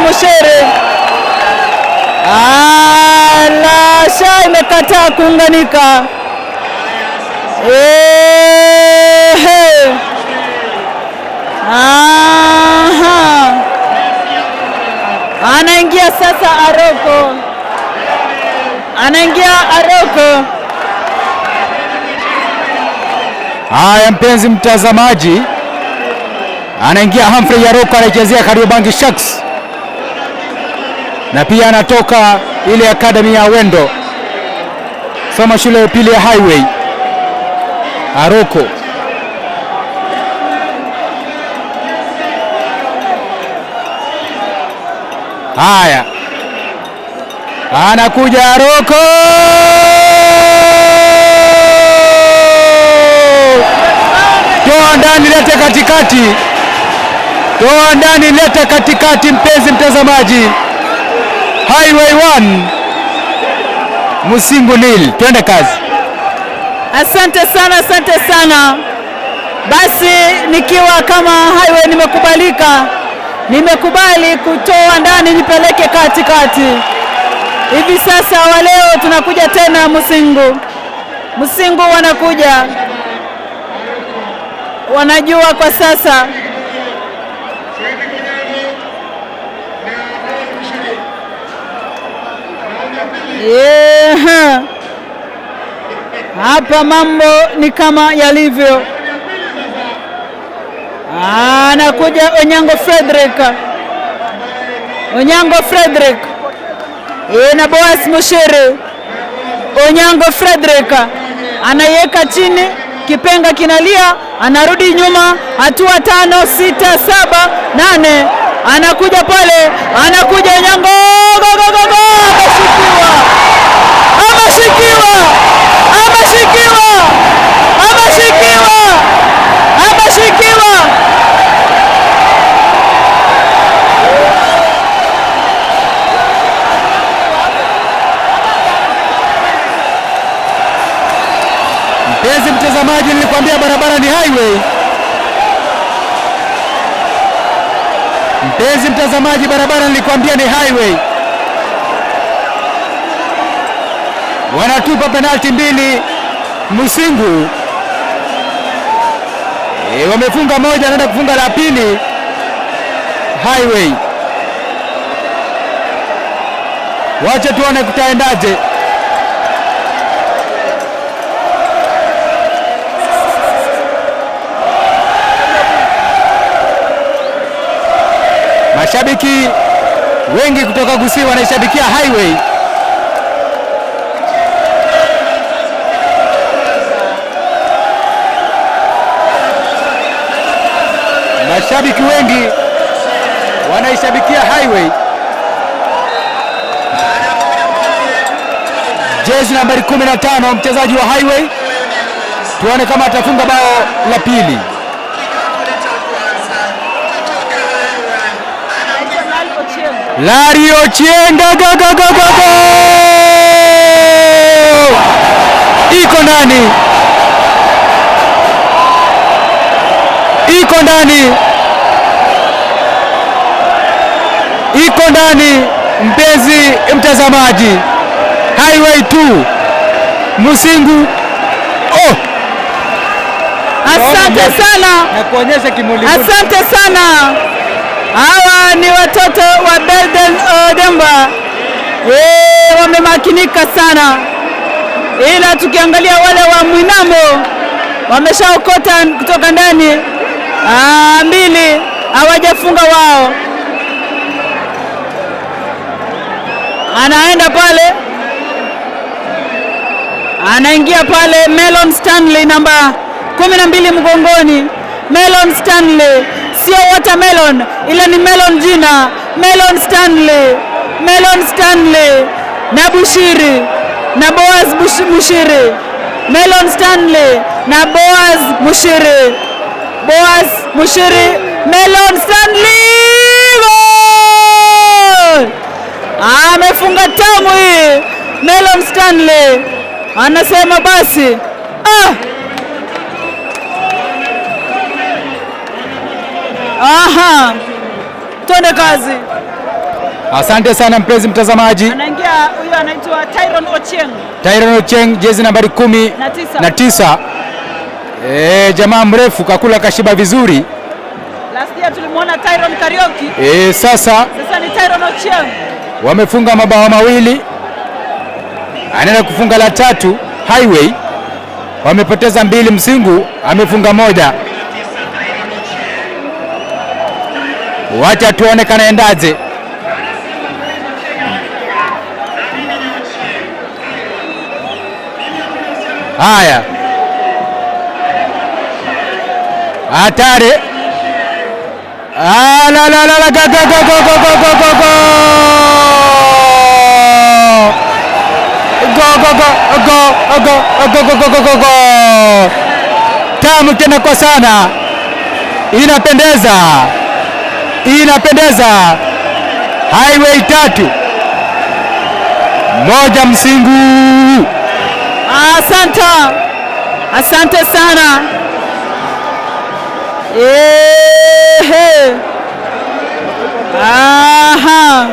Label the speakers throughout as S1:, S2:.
S1: Mushere. La sha imekataa kuunganika. Ehe. Aha. Anaingia sasa Aroko. Anaingia Aroko.
S2: Haya, mpenzi mtazamaji, anaingia Humphrey Aroko, anaichezea Kariobangi Sharks na pia anatoka ile academy ya Wendo, soma shule ya upili ya Highway. Aroko haya, anakuja Aroko, toa ndani, lete katikati, toa ndani, lete katikati. Mpenzi mtazamaji, Highway 1 Musingu nil, twende kazi.
S1: Asante sana, asante sana. Basi nikiwa kama Highway nimekubalika, nimekubali kutoa ndani nipeleke katikati. Hivi sasa wa leo tunakuja tena Musingu. Musingu wanakuja, wanajua kwa sasa yeah. Hapa mambo ni kama yalivyo. Anakuja Onyango Frederick, Onyango Frederick na Boaz Mushiri. Onyango Frederick anaiweka chini, kipenga kinalia, anarudi nyuma hatua 5, 6, 7, 8, anakuja pale, anakuja Onyango, go, go, go, go! Ameshikiwa, ameshikiwa, ameshikiwa, ameshikiwa, ameshikiwa.
S2: Mpenzi mtazamaji, nilikwambia barabara ni highway. Mpenzi mtazamaji, barabara nilikwambia ni highway. Wanatupa penalti 2 Musingu. Wamefunga moja, anaenda kufunga la pili Highway. Wacha tuone kutaendaje. Mashabiki wengi kutoka Gusii wanaishabikia Highway. Mashabiki wengi wanaishabikia Highway. Jezi nambari 15 mchezaji wa Highway. Tuone kama atafunga bao la pili. Larry Ochieng, go, go, go, go, go! Iko ndani. Iko ndani. Iko ndani, mpenzi mtazamaji. Highway 2 Musingu. Oh!
S1: Asante sana.
S2: Na kuonyesha kimuli.
S1: Asante sana. Hawa ni watoto wa Belden Odemba. Wamemakinika sana. Ila tukiangalia wale wa Mwinamo wameshaokota kutoka ndani. 2 hawajafunga wao. Anaenda pale, anaingia pale Melon Stanley namba 12 mgongoni. Melon Stanley, sio watermelon ila ni melon jina. Melon Stanley, Melon Stanley na Bushiri na Boaz Mushiri. Melon Stanley na Boaz Mushiri. Boaz Mushiri, Melon Stanley, goal! Amefunga tamu hii Melon Stanley. Anasema basi. Aha. Twende kazi.
S2: Asante sana mpenzi mtazamaji.
S1: Anaingia huyo anaitwa Tyron Ochieng.
S2: Tyron Ochieng, jezi nambari 19.
S1: Na 9.
S2: Jamaa mrefu kakula kashiba vizuri.
S1: Last year tulimuona Tyron Kariuki.
S2: Sasa
S1: Sasa ni Tyron Ochieng.
S2: Wamefunga mabao mawili, anaenda kufunga la tatu. Highway wamepoteza 2, Msingu amefunga 1. Wacha tuone kanaendaje. Haya, hatari! Ah, la la la la, go go go go go go go go go go go go go go go go go go! Tamu tena kwa sana, inapendeza, inapendeza. Highway 3-1 Msingu.
S1: Asante, asante sana. Ehe. Aha.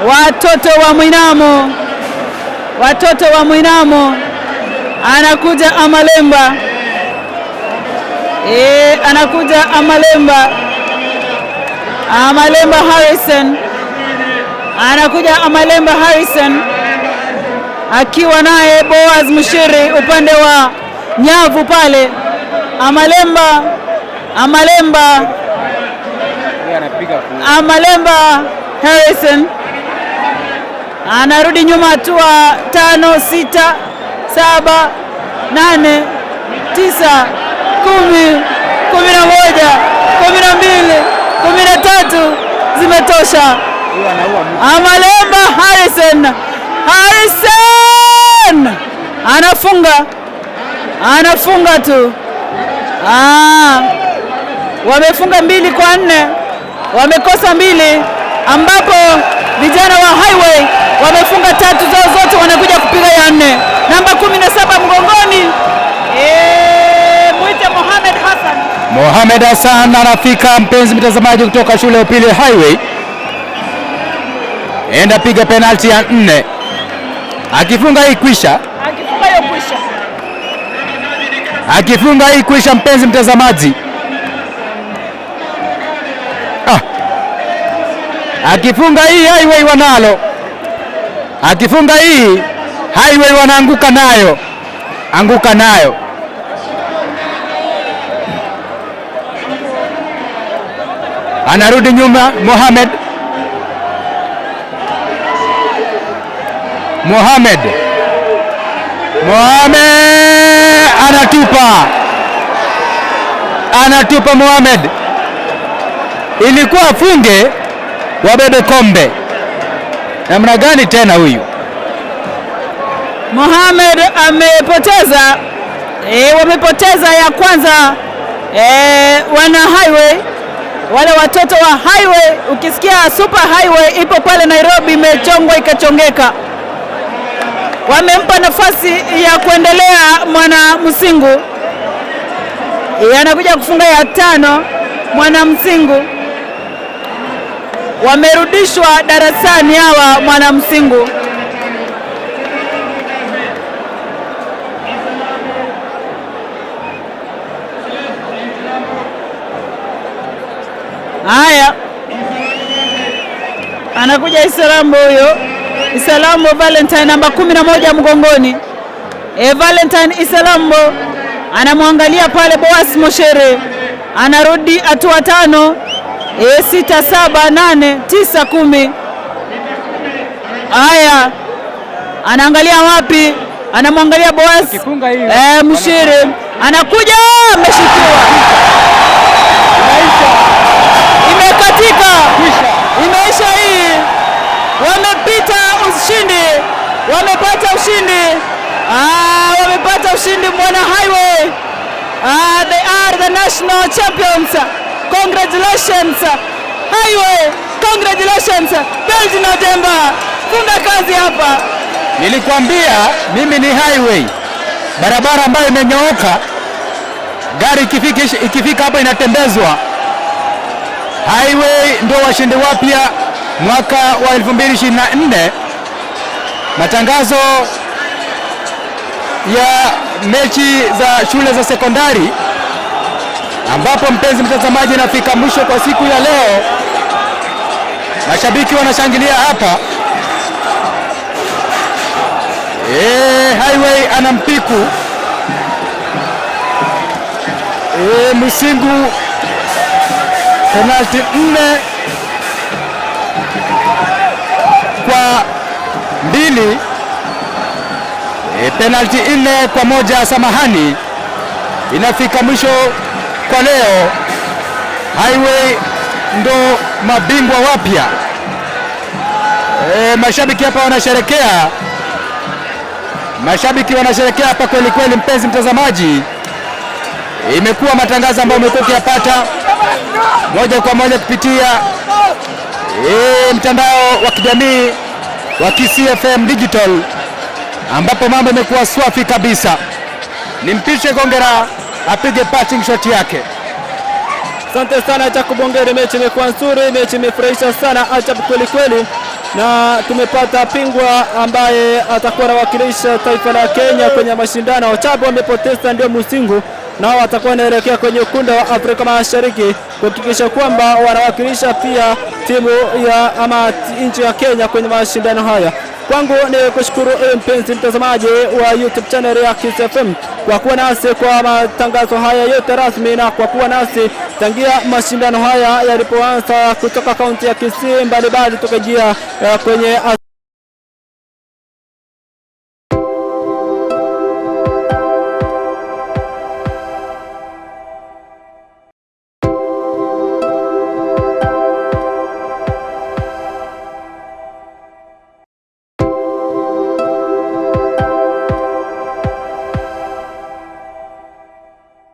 S1: Watoto wa Mwinamo, watoto wa Mwinamo, anakuja Amalemba. Anakuja Amalemba, Amalemba Harrison, anakuja Amalemba Harrison akiwa naye Boaz Mushiri upande wa nyavu pale. Amalemba, Amalemba, Amalemba Harrison anarudi nyuma hatua 5, 6, 7, 8, 9, 10, 11, 12, 13, zimetosha. Amalemba Harrison, Harrison anafunga, anafunga tu. Wamefunga 2-4, wamekosa 2, ambapo vijana wa Highway wamefunga 3 zao zote, wanakuja kupiga ya 4. Namba 17 mgongoni, muite Mohamed Hassan.
S2: Mohamed Hassan anafika, mpenzi mtazamaji, kutoka shule ya upili Highway. Enda piga penalti ya 4. Akifunga hii kwisha.
S1: Akifunga hiyo kwisha.
S2: Akifunga hii kwisha, mpenzi mtazamaji. Akifunga hii Highway wanalo. Akifunga hii Highway wanaanguka nayo. Anguka nayo. Anarudi nyuma Mohamed. Mohamed. Mohamed anatupa. Anatupa Mohamed. Ilikuwa afunge wabebe kombe. Namna gani tena huyu?
S1: Mohamed amepoteza. Wamepoteza ya kwanza. Wana Highway, wale watoto wa Highway. Ukisikia Super Highway ipo pale Nairobi, imechongwa ikachongeka. Wamempa nafasi ya kuendelea Mwana Msingu. Anakuja kufunga ya 5 Mwana Msingu. Wamerudishwa darasani hawa Mwana Msingu. Haya, anakuja Isalambo huyo. Isalambo Valentine namba 11 mgongoni. Valentine Isalambo anamwangalia pale Boaz Moshere. Anarudi hatua 5, 6, 7, 8, 9, 10. Haya, anaangalia wapi? Anamwangalia Boaz Mshiri. Anakuja, ameshikiwa. Imekatika. Imeisha hii. Wamepita ushindi. Wamepata ushindi. Wamepata ushindi Mwana Highway. They are the national champions. Congratulations Highway. Congratulations Belgin Odemba. Funga kazi hapa.
S2: Nilikwambia mimi ni Highway. Barabara ambayo imenyooka, gari ikifika hapa inatembezwa. Highway ndio washindi wapya mwaka wa 2024, matangazo ya mechi za shule za sekondari, ambapo mpenzi mtazamaji, nafika mwisho kwa siku ya leo. Mashabiki wanashangilia hapa. Highway anampiku Musingu penalti 4-2, penalti 4-1, samahani, inafika mwisho kwa leo. Highway ndo mabingwa wapya. Mashabiki hapa wanasherekea, mashabiki wanasherekea hapa kweli kweli. Mpenzi mtazamaji, imekuwa matangazo ambayo umekuwa ukiyapata moja kwa moja kupitia mtandao wa kijamii wa Kisii FM Digital, ambapo mambo yamekuwa swafi kabisa. Nimpishe Gongera apige parting shot yake.
S3: Asante sana Jacob Ongere, mechi imekuwa nzuri, mechi imefurahisha sana ajabu kweli kweli, na tumepata bingwa ambaye atakuwa anawakilisha taifa la Kenya kwenye mashindano. Chabu amepoteza ndio Musingu, nao watakuwa wanaelekea kwenye ukunda wa Afrika Mashariki kuhakikisha kwamba wanawakilisha pia timu ya ama nchi ya Kenya kwenye mashindano haya. Kwangu ni kushukuru mpenzi mtazamaji wa YouTube channel ya Kisii FM kwa kuwa nasi kwa matangazo haya yote rasmi na kwa kuwa nasi tangia mashindano haya yalipoanza kutoka kaunti ya Kisii mbalimbali tukajia kwenye